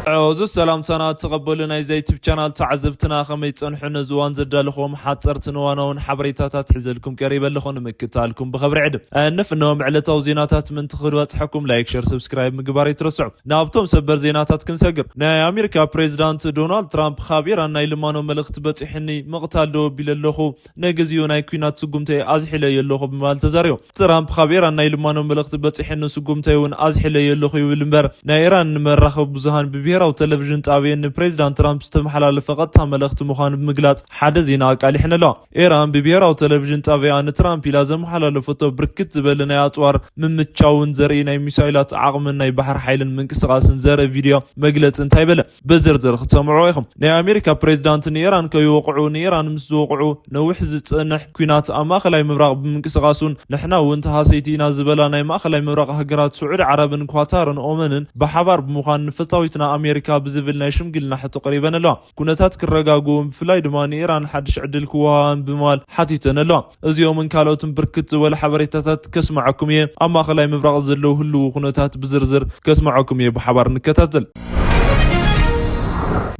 እዚ ሰላምታና ተቐበሉ ናይዚ ዩቱብ ቻናል ተዓዘብትና፣ ከመይ ጸንሑ? ነዚ እዋን ዘዳለኹዎም ሓጸርትን እዋናውን ሓበሬታታት ሒዘልኩም ቀሪበ ኣለኹ። ንምክታልኩም ብኸብሪ ዕድም እንፍነዎም ዕለታዊ ዜናታት ምእንቲ ክበጽሐኩም ላይክ፣ ሸር፣ ሰብስክራይብ ምግባር ኣይትረስዑ። ናብቶም ሰበር ዜናታት ክንሰግር። ናይ ኣሜሪካ ፕሬዚዳንት ዶናልድ ትራምፕ ካብ ኢራን ናይ ልማኖ መልእኽቲ በጺሕኒ፣ ምቕታል ደው ኣቢለ ኣለኹ፣ ነግዚኡ ናይ ኲናት ስጉምተይ ኣዝሒለዮ ኣለኹ ብምባል ተዛሪቡ። ትራምፕ ካብ ኢራን ናይ ልማኖ መልእኽቲ በጺሕኒ፣ ስጉምተይ እውን ኣዝሒለዮ ኣለኹ ይብል እምበር፣ ናይ ኢራን መራኸቢ ብዙሃን ብብሄራዊ ቴሌቪዥን ጣቢየን ንፕሬዚዳንት ትራምፕ ዝተመሓላለፈ ቀጥታ መልእኽቲ ምዃኑ ብምግላጽ ሓደ ዜና ኣቃሊሐን ኣለዋ። ኢራን ብብሄራዊ ቴሌቪዥን ጣቢያ ንትራምፕ ኢላ ዘመሓላለፈቶ ብርክት ዝበለ ናይ ኣጽዋር ምምቻውን ዘርኢ ናይ ሚሳይላት ዓቕምን ናይ ባሕሪ ሓይልን ምንቅስቓስን ዘርኢ ቪድዮ መግለጺ እንታይ በለ? ብዝርዝር ክትሰምዑ ኢኹም። ናይ ኣሜሪካ ፕሬዚዳንት ንኢራን ከይወቕዑ፣ ንኢራን ምስ ዝወቕዑ ነዊሕ ዝጸንሕ ኲናት ኣብ ማእኸላይ ምብራቕ ብምንቅስቓሱን ንሕና እውን ተሃሰይቲ ኢና ዝበላ ናይ ማእኸላይ ምብራቕ ሃገራት ስዑዲ ዓረብን ኳታርን ኦመንን ብሓባር ብምዃን ንፈታዊትና ኣሜሪካ ብዝብል ናይ ሽምግልና ሕቶ ቀሪበን ኣለዋ። ኩነታት ክረጋግኡ ብፍላይ ድማ ንኢራን ሓድሽ ዕድል ክወሃባን ብምባል ሓቲተን ኣለዋ። እዚኦምን ካልኦትን ብርክት ዝበሉ ሓበሬታታት ከስምዓኩም እየ። ኣብ ማእኸላይ ምብራቕ ዘለዉ ህልዉ ኩነታት ብዝርዝር ከስምዓኩም እየ። ብሓባር ንከታተል።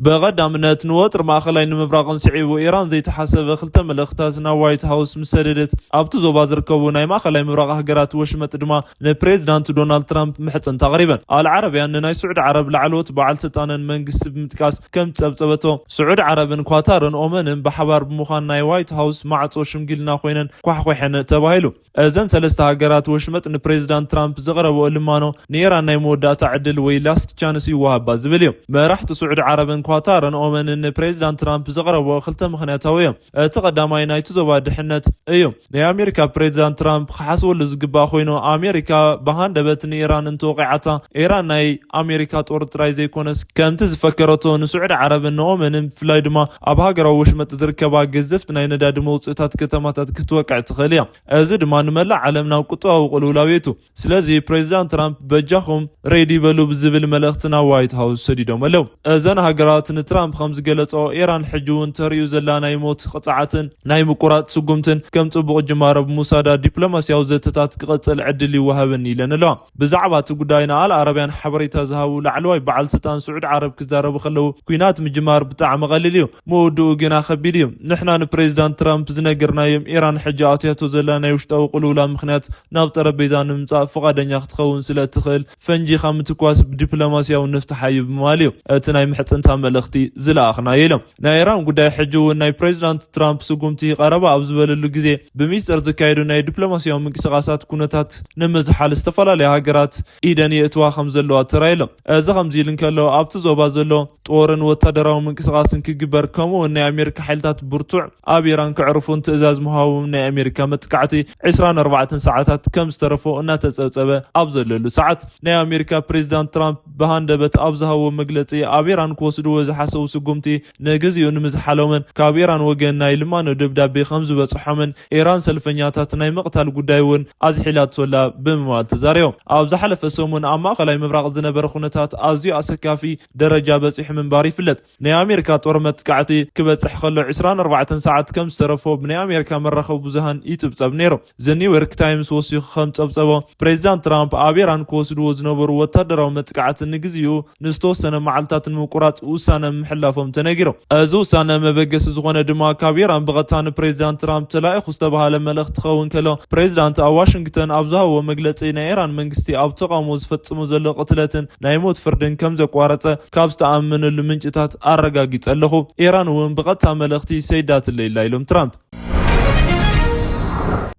ብቐዳምነት ንወጥሪ ማእኸላይ ንምብራቕን ስዒቡ ኢራን ዘይተሓሰበ ክልተ መልእኽታት ናብ ዋይት ሃውስ ምስ ሰደደት፣ ኣብቲ ዞባ ዝርከቡ ናይ ማእኸላይ ምብራቕ ሃገራት ወሽመጥ ድማ ንፕሬዚዳንት ዶናልድ ትራምፕ ምሕጽንታ ኣቕሪበን። ኣል ዓረብያን ንናይ ስዑዲ ዓረብ ላዕለዎት በዓል ስልጣንን መንግስቲ ብምጥቃስ ከም ጸብጸበቶ፣ ስዑዲ ዓረብን ኳታርን ኦመንን ብሓባር ብምዃን ናይ ዋይት ሃውስ ማዕጾ ሽምግልና ኮይነን ኳሕኳሐን ተባሂሉ። እዘን ሰለስተ ሃገራት ወሽመጥ ንፕሬዚዳንት ትራምፕ ዘቕረብኦ ልማኖ ንኢራን ናይ መወዳእታ ዕድል ወይ ላስት ቻንስ ይወሃባ ዝብል እዩ። መራሕቲ ስዑዲ ዓረብን ኳታርን ኦመንን ንፕሬዚዳንት ትራምፕ ዘቕረብኦ ክልተ ምኽንያታዊ እዮም። እቲ ቀዳማይ ናይቲ ዞባ ድሕነት እዩ። ናይ ኣሜሪካ ፕሬዚዳንት ትራምፕ ክሓስበሉ ዝግባእ ኮይኑ፣ ኣሜሪካ ብሃንደበት ንኢራን እንተወቂዓታ፣ ኢራን ናይ ኣሜሪካ ጦር ጥራይ ዘይኮነስ፣ ከምቲ ዝፈከረቶ ንስዑዲ ዓረብን ንኦመንን ብፍላይ ድማ ኣብ ሃገራዊ ወሽመጥ ዝርከባ ገዘፍቲ ናይ ነዳዲ መውፅእታት ከተማታት ክትወቅዕ ትኽእል እያ። እዚ ድማ ንመላእ ዓለም ናብ ቁጠባዊ ቅልውላው የእቱ። ስለዚ ፕሬዚዳንት ትራምፕ በጃኹም ሬዲ በሉ ብዝብል መልእኽቲ ናብ ዋይት ሃውስ ሰዲዶም ኣለዉ። እዘን ሃገራት ንትራምፕ ከም ዝገለጾ፣ ኢራን ሕጂ እውን ተርእዩ ዘላ ናይ ሞት ቅጽዓትን ናይ ምቁራጽ ስጉምትን ከም ጽቡቕ ጅማሮ ብምውሳዳ ዲፕሎማስያዊ ዘተታት ክቐጽል ዕድል ይወሃበኒ ኢለን ኣለዋ። ብዛዕባ እቲ ጉዳይ ንኣል ኣረብያን ሓበሬታ ዝሃቡ ላዕለዋይ በዓል ስልጣን ስዑዲ ዓረብ ክዛረቡ ከለዉ፣ ኲናት ምጅማር ብጣዕሚ ቀሊል እዩ፣ መወድኡ ግና ከቢድ እዩ። ንሕና ንፕሬዚዳንት ትራምፕ ዝነገርናዮም ኢራን ሕጂ ኣትያቶ ዘላ ናይ ውሽጣዊ ቅልውላ ምኽንያት ናብ ጠረጴዛ ንምምጻእ ፍቓደኛ ክትኸውን ስለ እትኽእል፣ ፈንጂ ካብ ምትኳስ ብዲፕሎማስያዊ ንፍትሓ እዩ ብምባል እዩ እቲ ናይ ምሕጽንታ መልእኽቲ ዝለኣኽናዮ ኢሎም። ናይ ኢራን ጉዳይ ሕጂ እውን ናይ ፕሬዚዳንት ትራምፕ ስጉምቲ ቀረባ ኣብ ዝበለሉ ግዜ፣ ብሚስጥር ዝካየዱ ናይ ዲፕሎማስያዊ ምንቅስቓሳት ኩነታት ንምዝሓል ዝተፈላለያ ሃገራት ኢደን የእትዋ ከም ዘለዋ ተራእዩ ኣሎ። እዚ ከምዚ ኢሉ እንከሎ፣ ኣብቲ ዞባ ዘሎ ጦርን ወታደራዊ ምንቅስቓስን ክግበር፣ ከምኡ እውን ናይ ኣሜሪካ ሓይልታት ብርቱዕ ኣብ ኢራን ከዕርፉን ትእዛዝ ምሃቦም ናይ ኣሜሪካ መጥቃዕቲ ዕስራን ኣርባዕተን ሰዓታት ከም ዝተረፎ እናተጸብጸበ ኣብ ዘለሉ ሰዓት፣ ናይ ኣሜሪካ ፕሬዚዳንት ትራምፕ ብሃንደበት ኣብ ዝሃብዎ መግለጺ፣ ኣብ ኢራን ክወስድዎ ዝሓሰቡ ስጉምቲ ንግዚኡ ንምዝሓሎምን ካብ ኢራን ወገን ናይ ልማኖ ደብዳቤ ከም ዝበጽሖምን ኢራን ሰልፈኛታት ናይ ምቕታል ጉዳይ እውን ኣዝሒላቶላ ብምባል ተዛሪቦም። ኣብ ዝሓለፈ ሰሙን ኣብ ማእኸላይ ምብራቕ ዝነበረ ኩነታት ኣዝዩ ኣሰካፊ ደረጃ በጺሑ ምንባሩ ይፍለጥ። ናይ ኣሜሪካ ጦር መጥቃዕቲ ክበጽሕ ከሎ ዕስራን ኣርባዕተን ሰዓት ከም ዝተረፎ ብናይ ኣሜሪካ መራኸቢ ብዙሃን ይጽብጸብ ነይሩ። ዘ ኒውዮርክ ታይምስ ወሲኹ ከም ጸብጸቦ፣ ፕሬዚዳንት ትራምፕ ኣብ ኢራን ክወስድዎ ዝነበሩ ወታደራዊ መጥቃዕቲ ንግዚኡ ንዝተወሰነ መዓልታት ንምቁራጽ ውሳነ ምሕላፎም ተነጊሩ። እዚ ውሳነ መበገሲ ዝኾነ ድማ ካብ ኢራን ብቐጥታ ንፕሬዚዳንት ትራምፕ ተላኢኹ ዝተባሃለ መልእኽቲ ክኸውን ከሎ፣ ፕሬዚዳንት ኣብ ዋሽንግተን ኣብ ዝሃብዎ መግለጺ ናይ ኢራን መንግስቲ ኣብ ተቓውሞ ዝፈጽሞ ዘሎ ቅትለትን ናይ ሞት ፍርድን ከም ዘቋረጸ ካብ ዝተኣመነሉ ምንጭታት ኣረጋጊጸ ኣለኹ። ኢራን እውን ብቐጥታ መልእኽቲ ሰይዳትለይ ኢላ ኢሎም ትራምፕ።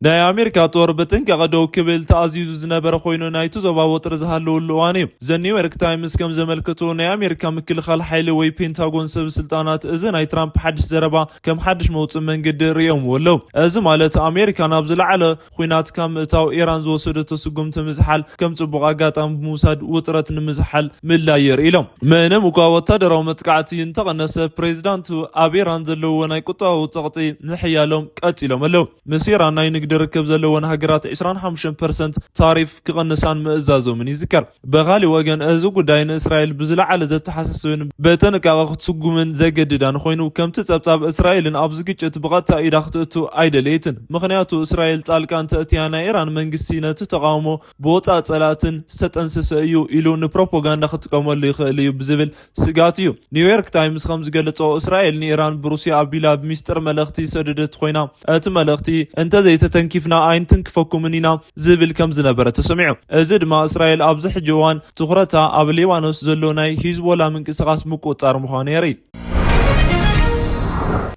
ናይ ኣሜሪካ ጦር ብጥንቃቐ ደው ክብል ተኣዚዙ ዝነበረ ኮይኑ፣ ናይቲ ዞባ ወጥሪ ዝሃለወሉ እዋን እዩ። ዘ ኒውዮርክ ታይምስ ከም ዘመልከቶ፣ ናይ ኣሜሪካ ምክልኻል ሓይሊ ወይ ፔንታጎን ሰብ ስልጣናት እዚ ናይ ትራምፕ ሓድሽ ዘረባ ከም ሓድሽ መውፅእ መንገዲ ርእዮምዎ ኣለዉ። እዚ ማለት ኣሜሪካ ናብ ዝለዓለ ኲናት ካብ ምእታው ኢራን ዝወሰደቶ ስጉምቲ ምዝሓል ከም ጽቡቕ ኣጋጣሚ ብምውሳድ ውጥረት ንምዝሓል ምድላይ የርኢ ኢሎም። ምንም እኳ ወታደራዊ መጥቃዕቲ እንተቐነሰ፣ ፕሬዚዳንት ኣብ ኢራን ዘለዎ ናይ ቁጠባዊ ጸቕጢ ምሕያሎም ቀጺሎም ኣለዉ። ምስ ኢራን ናይ ንግዲ ርክብ ዘለወን ሃገራት ዕስራን ሓሙሽተን ፐርሰንት ታሪፍ ክቐንሳን ምእዛዞምን ይዝከር። ብኻሊእ ወገን፣ እዚ ጉዳይ ንእስራኤል ብዝለዓለ ዘተሓሳስብን ብጥንቃቐ ክትስጉምን ዘገድዳን ኮይኑ፣ ከምቲ ጸብጻብ፣ እስራኤልን ኣብዚ ግጭት ብቐጥታ ኢዳ ክትእቱ ኣይደለየትን። ምኽንያቱ፣ እስራኤል ጣልቃ እንተእትያ፣ ናይ ኢራን መንግስቲ ነቲ ተቓውሞ ብወጻኢ ጸላእትን ዝተጠንሰሰ እዩ ኢሉ ንፕሮፓጋንዳ ክጥቀመሉ ይኽእል እዩ ብዝብል ስግኣት እዩ። ኒውዮርክ ታይምስ ከም ዝገለጾ፣ እስራኤል ንኢራን ብሩስያ ኣቢላ ብሚስጥር መልእኽቲ ዝሰደደት ኮይና፣ እቲ መልእኽቲ "እንተዘይተተንኪፍና ኣይንትንክፈኩምን ኢና" ዝብል ከም ዝነበረ ተሰሚዑ። እዚ ድማ እስራኤል ኣብዚ ሕጂ እዋን ትኹረታ ኣብ ሊባኖስ ዘሎ ናይ ሂዝቦላ ምንቅስቓስ ምቁጽጻር ምዃኑ የርኢ።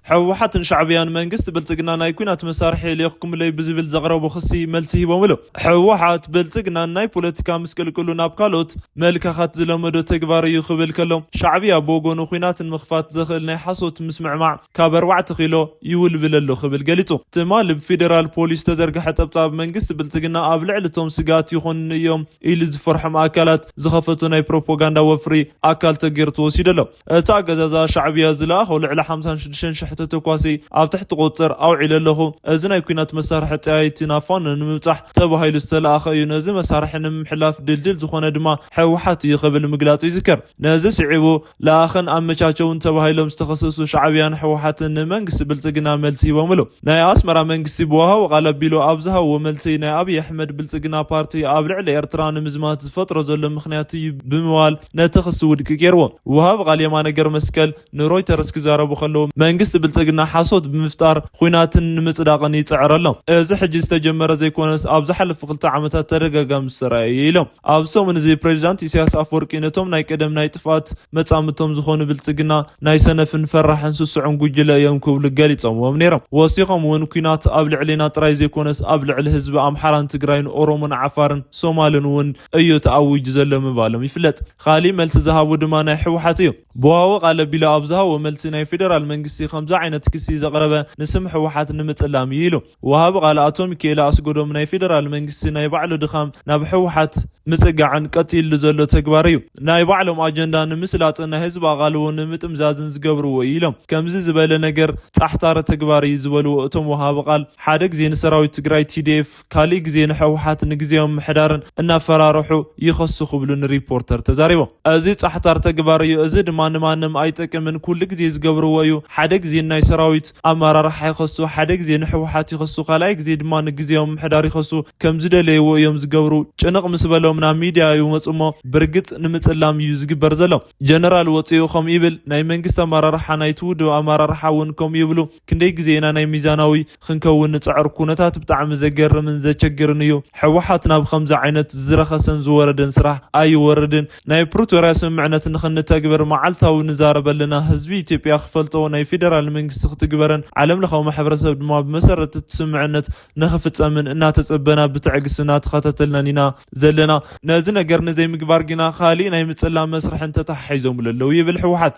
ህወሓትን ሻዕብያን መንግስቲ ብልጽግና ናይ ኲናት መሳርሒ ልኢኽኩምለይ ብዝብል ዘቕረቦ ክሲ መልሲ ሂቦምሉ። ህወሓት፣ ብልጽግናን ናይ ፖለቲካ ምስቅልቅሉ ናብ ካልኦት መልካኻት ዝለመዶ ተግባር እዩ ክብል ከሎ፣ ሻዕብያ ብወገኑ ኲናት ንምኽፋት ዘኽእል ናይ ሓሶት ምስምዕማዕ ካብ ኣርባዕተ ኪሎ ይውልብል ኣሎ ክብል ገሊጹ። ትማሊ ብፌደራል ፖሊስ ዝተዘርግሐ ጸብጻብ፣ መንግስቲ ብልጽግና ኣብ ልዕሊ እቶም ስግኣት ይኾኑኒ እዮም ኢሉ ዝፈርሖም ኣካላት ዝኸፈቶ ናይ ፕሮፓጋንዳ ወፍሪ ኣካል ተገይሩ ተወሲዱ ኣሎ። እቲ ኣገዛዝኣ ሻዕብያ ዝለኣኾ ልዕሊ ሓምሳን ሽዱሽተን ሽሕ ተተኳሲ ኣብ ትሕቲ ቁጽጽር ኣውዒለ ኣለኹ። እዚ ናይ ኲናት መሳርሒ ጠያይቲ ናብ ፋኖ ንምብጻሕ ተባሂሉ ዝተለኣኸ እዩ። ነዚ መሳርሒ ንምሕላፍ ድልድል ዝኾነ ድማ ህወሓት እዩ ክብል ምግላጹ ይዝከር። ነዚ ስዒቡ ለኣኽን ኣመቻቸውን ተባሂሎም ዝተኸሰሱ ሻዕብያን ህወሓትን ንመንግስቲ ብልጽግና መልሲ ሂቦምሉ። ናይ ኣስመራ መንግስቲ ብወሃቦ ቃል ኣቢሉ ኣብ ዝሃቦ መልሲ፣ ናይ ኣብይ ኣሕመድ ብልጽግና ፓርቲ ኣብ ልዕሊ ኤርትራ ንምዝማት ዝፈጥሮ ዘሎ ምኽንያት እዩ ብምባል ነቲ ክሲ ውድቂ ገይርዎ። ወሃቢ ቃል የማነ ገርመስቀል ንሮይተርስ ክዛረቡ ከለዉ፣ መንግስቲ ብልጽግና ሓሶት ብምፍጣር ኲናትን ንምጽዳቕን ይጽዕር ኣሎ። እዚ ሕጂ ዝተጀመረ ዘይኮነስ ኣብ ዝሓለፉ ክልተ ዓመታት ተደጋጋሚ ዝተራእየ እዩ ኢሎም። ኣብ ሰሙን እዚ ፕሬዚዳንት ኢሳያስ ኣፈወርቂ ነቶም ናይ ቀደም ናይ ጥፍኣት መጻምቶም ዝኾኑ ብልጽግና ናይ ሰነፍን ፈራሕን ስሱዕን ጉጅለ እዮም ክብሉ ገሊጾምዎም ነይሮም። ወሲኾም እውን ኲናት ኣብ ልዕሌና ጥራይ ዘይኮነስ ኣብ ልዕሊ ህዝቢ ኣምሓራን ትግራይን ኦሮሞን ዓፋርን ሶማልን እውን እዩ ተኣዊጁ ዘሎ ምባሎም ይፍለጥ። ካሊእ መልሲ ዝሃቡ ድማ ናይ ህወሓት እዩ። ብወሃቦ ቃል ኣቢሉ ኣብ ዝሃቦ መልሲ፣ ናይ ፌደራል መንግስቲ ከምዚ ዓይነት ክሲ ዘቕረበ ንስም ህወሓት ንምጽላም እዩ ኢሉ። ወሃቢ ቃል ኣቶ ሚካኤል ኣስገዶም ናይ ፌደራል መንግስቲ ናይ ባዕሉ ድኻም ናብ ህወሓት ምጽጋዕን ቀጢሉ ዘሎ ተግባር እዩ። ናይ ባዕሎም ኣጀንዳ ንምስላጥን ናይ ህዝቢ ኣቓልቦ ንምጥምዛዝን ዝገብርዎ እዩ ኢሎም። ከምዚ ዝበለ ነገር ጻሕታሪ ተግባር እዩ ዝበልዎ እቶም ወሃቢ ቃል፣ ሓደ ግዜ ንሰራዊት ትግራይ ቲ ዲ ኤፍ፣ ካሊእ ግዜ ንህወሓት ንግዜያዊ ምምሕዳርን እናፈራርሑ ይኸሱ ክብሉ ንሪፖርተር ተዛሪቦም። እዚ ጻሕታር ተግባር እዩ፣ እዚ ድማ ንማንም ኣይጠቅምን፣ ኩሉ ግዜ ዝገብርዎ እዩ። ሓደ ግዜ ናይ ሰራዊት ኣመራርሓ ይኸሱ፣ ሓደ ግዜ ንህወሓት ይኸሱ፣ ካልኣይ ግዜ ድማ ንግዜያዊ ምምሕዳር ይኸሱ። ከም ዝደለይዎ እዮም ዝገብሩ። ጭንቕ ምስ በሎም ናብ ሚድያ ይመጹ እሞ ብርግጽ ንምጽላም እዩ ዝግበር ዘሎ። ጀነራል ወጺኡ ከምኡ ይብል፣ ናይ መንግስቲ ኣመራርሓ፣ ናይቲ ውድብ ኣመራርሓ እውን ከምኡ ይብሉ። ክንደይ ግዜ ኢና ናይ ሚዛናዊ ክንከውን ንጽዕር? ኩነታት ብጣዕሚ ዘገርምን ዘቸግርን እዩ። ህወሓት ናብ ከምዚ ዓይነት ዝረኸሰን ዝወረደን ስራሕ ኣይወርድን። ናይ ፕሪቶርያ ስምምዕነት ንኽንተግብር መዓልታዊ ንዛረብ ኣለና። ህዝቢ ኢትዮጵያ ክፈልጦ፣ ናይ ፌደራል መንግስቲ ክትግበረን ዓለም ለኻዊ ማሕበረሰብ ድማ ብመሰረት እቲ ስምምዕነት ንኽፍጸምን እናተጸበና ብትዕግስቲ እናተኸታተልናን ኢና ዘለና። ነዚ ነገር ንዘይምግባር ግና ካሊእ ናይ ምጽላም መስርሕን ተተሓሒዞምሉ ኣለዉ ይብል ህወሓት።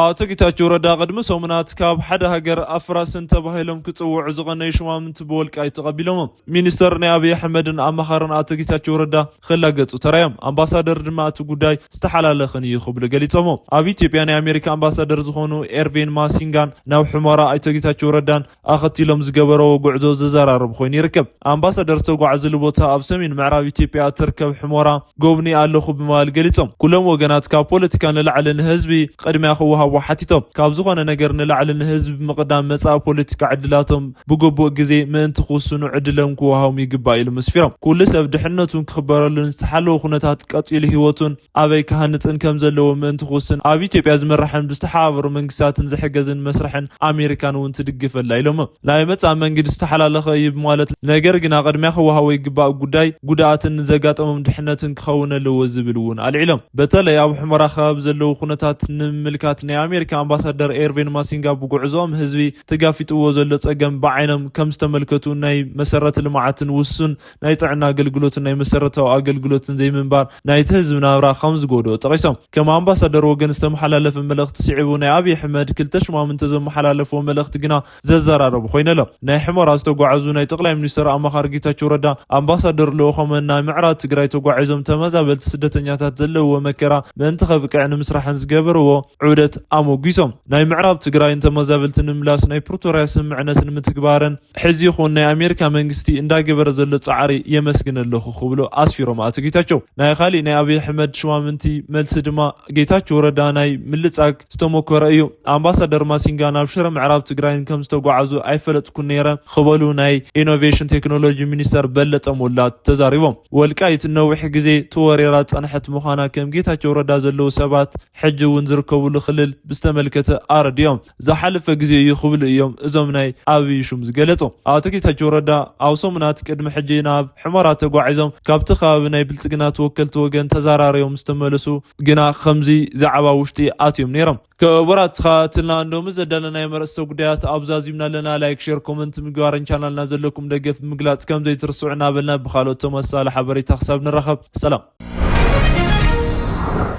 ኣቶ ጌታቸው ረዳ ቅድሚ ሰሙናት ካብ ሓደ ሃገር ኣፍራስን ተባሂሎም ክጽውዑ ዝቐነዩ ሹማምንቲ ብወልቃይት ተቐቢሎሞም። ሚኒስተር ናይ ኣብይ ኣሕመድን ኣማኻርን ኣቶ ጌታቸው ረዳ ክላገጹ ተራዮም። ኣምባሳደር ድማ እቲ ጉዳይ ዝተሓላለኸን እዩ ክብሉ ገሊጾሞ። ኣብ ኢትዮጵያ ናይ ኣሜሪካ ኣምባሳደር ዝኾኑ ኤርቪን ማሲንጋን ናብ ሑመራ ኣቶ ጌታቸው ረዳን ኣኸቲሎም ዝገበረዎ ጉዕዞ ዘዘራርብ ኮይኑ ይርከብ። ኣምባሳደር ዝተጓዓዘሉ ቦታ ኣብ ሰሜን ምዕራብ ኢትዮጵያ እትርከብ ሑመራ ጎብኒ ኣለኹ ብምባል ገሊጾም። ኩሎም ወገናት ካብ ፖለቲካ ንላዕሊ ንህዝቢ ቅድሚያ ክወሃቦ ሓቲቶም። ካብ ዝኾነ ነገር ንላዕሊ ንህዝቢ ብምቕዳም መጻኢ ፖለቲካ ዕድላቶም ብግቡእ ግዜ ምእንቲ ክውስኑ ዕድሎም ክወሃቦም ይግባእ ኢሉ መስፊሮም። ኩሉ ሰብ ድሕነቱን ክኽበረሉን ዝተሓለወ ኩነታት ቀጺሉ ህይወቱን ኣበይ ክሃንጽን ከም ዘለዎ ምእንቲ ክውስን ኣብ ኢትዮጵያ ዝምራሕን ብዝተሓባበሩ መንግስታትን ዝሕገዝን መስርሕን ኣሜሪካን እውን ትድግፈላ ኢሎም። ናይ መጻኢ መንግዲ ዝተሓላለኸ እዩ ብማለት፣ ነገር ግና ቅድሚያ ክወሃቦ ይግባእ ጉዳይ ጉድኣትን ንዘጋጠሞም ድሕነትን ክኸውን ኣለዎ ዝብል እውን ኣልዒሎም። በተለይ ኣብ ሑመራ ከባቢ ዘለዉ ኩነታት ንምምልካት ናይ ኣሜሪካ ኣምባሳደር ኤርቪን ማሲንጋ ብጉዕዞኦም ህዝቢ ተጋፊጥዎ ዘሎ ጸገም ብዓይኖም ከም ዝተመልከቱ፣ ናይ መሰረተ ልምዓትን ውሱን ናይ ጥዕና ኣገልግሎትን ናይ መሰረታዊ ኣገልግሎትን ዘይምንባር ናይቲ ህዝቢ ናብራ ከም ዝጎድኦ ጠቒሶም። ከም ኣምባሳደር ወገን ዝተመሓላለፈ መልእኽቲ ስዒቡ፣ ናይ ኣብይ ኣሕመድ ክልተ ሹማምንተ ዘመሓላለፍዎ መልእኽቲ ግና ዘዘራረቡ ኮይኑ ኣሎ። ናይ ሑመራ ዝተጓዓዙ ናይ ጠቕላይ ሚኒስትር ኣማኻሪ ጌታቸው ረዳ ኣምባሳደር ልኡኾምን ናይ ምዕራብ ትግራይ ተጓዒዞም ተመዛበልቲ ስደተኛታት ዘለውዎ መከራ ምእንቲ ከብቅዕ ንምስራሕን ዝገበርዎ ዑደት ኣሞጒሶም። ናይ ምዕራብ ትግራይን ተመዛበልቲ ንምምላስ ናይ ፕሪቶርያ ስምምዕነት ንምትግባርን ሕዚ ይኹን ናይ ኣሜሪካ መንግስቲ እንዳገበረ ዘሎ ፃዕሪ የመስግን ኣለኹ ክብሉ ኣስፊሮም ኣቶ ጌታቸው። ናይ ካሊእ ናይ ኣብይ ኣሕመድ ሽማምንቲ መልሲ ድማ ጌታቸው ረዳ ናይ ምልጻግ ዝተሞከረ እዩ። ኣምባሳደር ማሲንጋ ናብ ሽረ ምዕራብ ትግራይን ከም ዝተጓዓዙ ኣይፈለጥኩን ነይረ ክበሉ ናይ ኢኖቬሽን ቴክኖሎጂ ሚኒስተር በለጠ ሞላ ተዛሪቦም። ወልቃይት ነዊሕ ግዜ ተወሪራ ጸንሐት ምዃና ከም ጌታቸው ረዳ ዘለዉ ሰባት ሕጂ እውን ዝርከብሉ ክልል ብዝተመልከተ ኣረዲኦም። ዝሓለፈ ግዜ እዩ ክብሉ እዮም እዞም ናይ ኣብይ ሹም ዝገለጹ። ኣቶ ጌታቸው ረዳ ኣብ ሰሙናት ቅድሚ ሕጂ ናብ ሑመራ ተጓዒዞም ካብቲ ከባቢ ናይ ብልጽግና ተወከልቲ ወገን ተዘራሪቦም ዝተመለሱ ግና ከምዚ ዛዕባ ውሽጢ ኣትዮም ነይሮም። ክቡራት ተኸታተልትና እንዶ ምስ ዘዳለናዮ መረፅቲ ጉዳያት ኣብዛዚምና ኣለና። ላይክ፣ ሼር፣ ኮመንት ምግባርን ቻናልና ዘለኩም ደገፍ ምግላፅ ከም ዘይትርስዑ እናበልና ብኻልኦት ተመሳሳሊ ሓበሬታ ክሳብ ንራኸብ ሰላም።